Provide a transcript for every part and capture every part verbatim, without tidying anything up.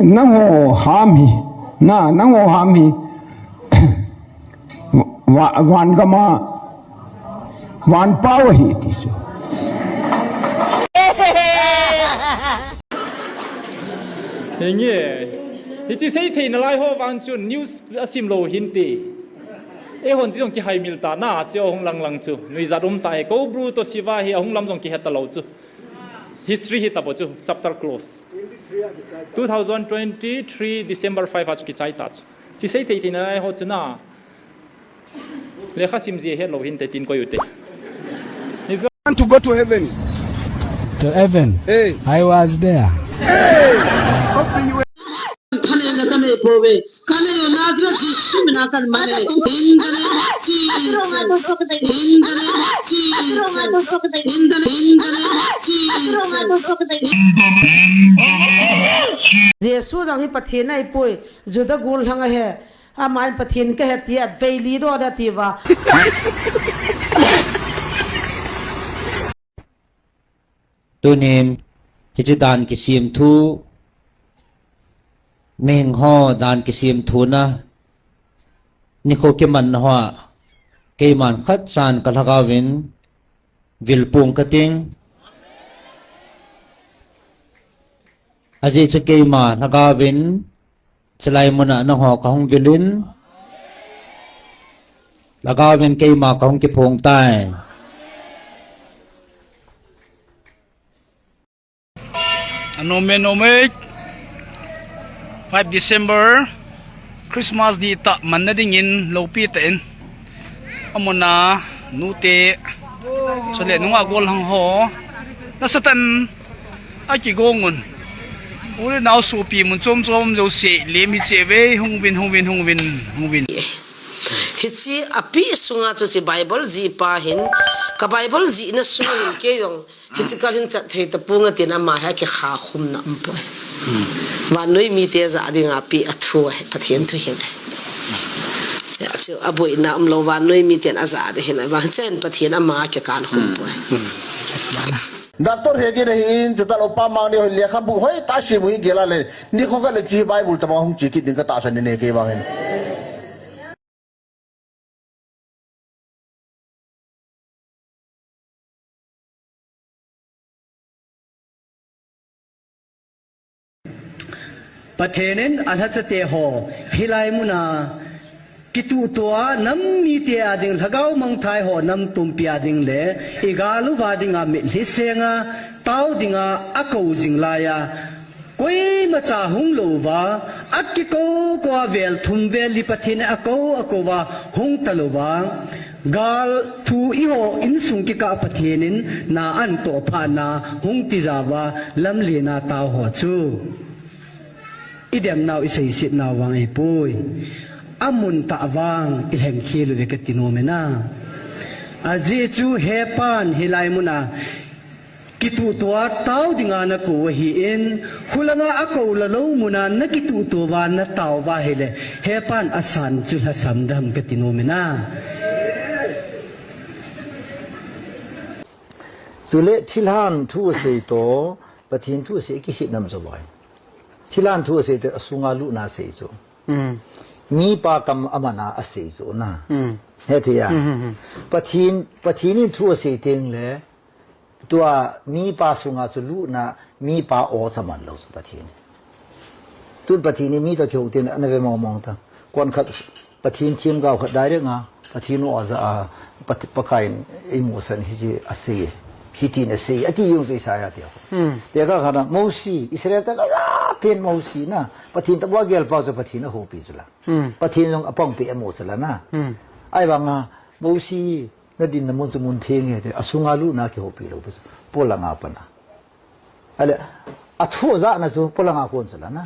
Nangho ham hi, na, nangho ham hi, va-, van gama, van pau ahi ti chu. Henge, hiche sei theina lai ho vang chun news asim lou hinte. Eihon chi jong kihaimil ta na, chu ahung lang lang chu. Nuijat um ta e, Kobru toh Siva hi ahung lam jong kihe talou chu. History hi tabo chu, chapter close. Two thousand twenty-three December five a chu kichai ta chu. Hiche sei thei theina lai ho chu na. Lekha sim jia het lou hinte tin koi ute. He's going to go to heaven. To heaven. Hey. I was there. Hey. Hope you were Kane na kane pove. Kane yo Nazareth Jesu mina kan mane. In the name of Jesus. In the name of Jesus. In the, in the name of Jesus. Jesu jong hi Pathen ahipoi. Juda gollhang ahi. Aman Pathen kahi tia veili do da tiva. Tunin, hiche dan kisem thu, mihing ho dan kisem thu na, nikho kiman na hoa, keiman khat chan ka lhagao vin, vil pung kating. Ajeh chu keima lhagao vin, chulai muna nangho kahung vilin, lhagao vin keima kahung kiphong tai. Anom e, nom e. Five December, Christmas di tah manna dingin loupi tah in. Amuna nute, chule nungah gollhang ho. Nasatah in akigong un. U le nao sopi mun chom chom jouse lem hiche ve, hung vin, hung vin, hung vin, hung vin. Hiche api sunga chu hiche Bible jih pa hin, ka Bible jihna sunga hin kei jong, hiche kal hin chat thei tapong atin ama hi akikha khumna um poi. Vannoi mite jah dinga api athu ahi, Pathen thu hin ahi. Chu aboina umlou vannoi miten ajah ding hin ahi, vang hiche hin Pathen ama akikan khum poi. Doctor Hegin ahin, chuta lou Pa Mangni hoi lekhabu hoitah a sim u hi gel a le, nikho khat le hiche Bible tobang hung che kit ding katahsan in e kei vang hin. Pathen in alhachate ho, hilai muna, kituhtoh a nam mite a ding, lhagao mangthai ho nam pumpi a ding le, igal uva dinga mitlhi senga, tao dinga akou jing laiya, koimacha hung louva, akikou kou a vel thum vel li Pathen in akou akou va hung talouva, gal thu eiho insung kikah Pathen in na antoh phat na hung tijat uva lamlen a tao ho chu. Idemnau iseisetnau vang ahipoi. Amun tah vang ilhengkhel uve kati nom e na. Ajeh chu hepan hilai muna kituhtoh a tao dinga nakou ahin, khulanga akou la lou muna nakituhtoh uva natao uva ahile, hepan asan chu lhasam dem kati nom e na. Chule thilhan thu asei toh, Pathen thu asei kikhen nam chu boi. Thilhan thu asei toh, asunga lutna asei chu. Mipa kam amana asei chu na. Hethei a. Pathen, Pathen in thu asei teng le, tua mipa sunga chu lutna, mipa o chu aman lou chu Pathen. Tun Pathen in mi toh kihou teng le, ana ve mong mong ta. Kon khat Pathen themgao khat direct a, Pathen o aja a, Pat-, Pakai in eimusah in hiche asei. Hitin asei, ati jong chu Isaiah te. Tekah khat a Mosi, Israel te la pen Mosi na. Pathen toh bou agel pau chu Pathen ahoupi chu la. Pathen jong apangpeh amu chu la na. Ahivanga Mosi, nadinna mun chu mun theng ahi ti, asunga lutna kihoupi lou pi chu. Polanga pat na. Ahile, athu ajahna chu polanga kon chu la na.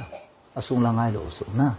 Asung la ngailou chu na.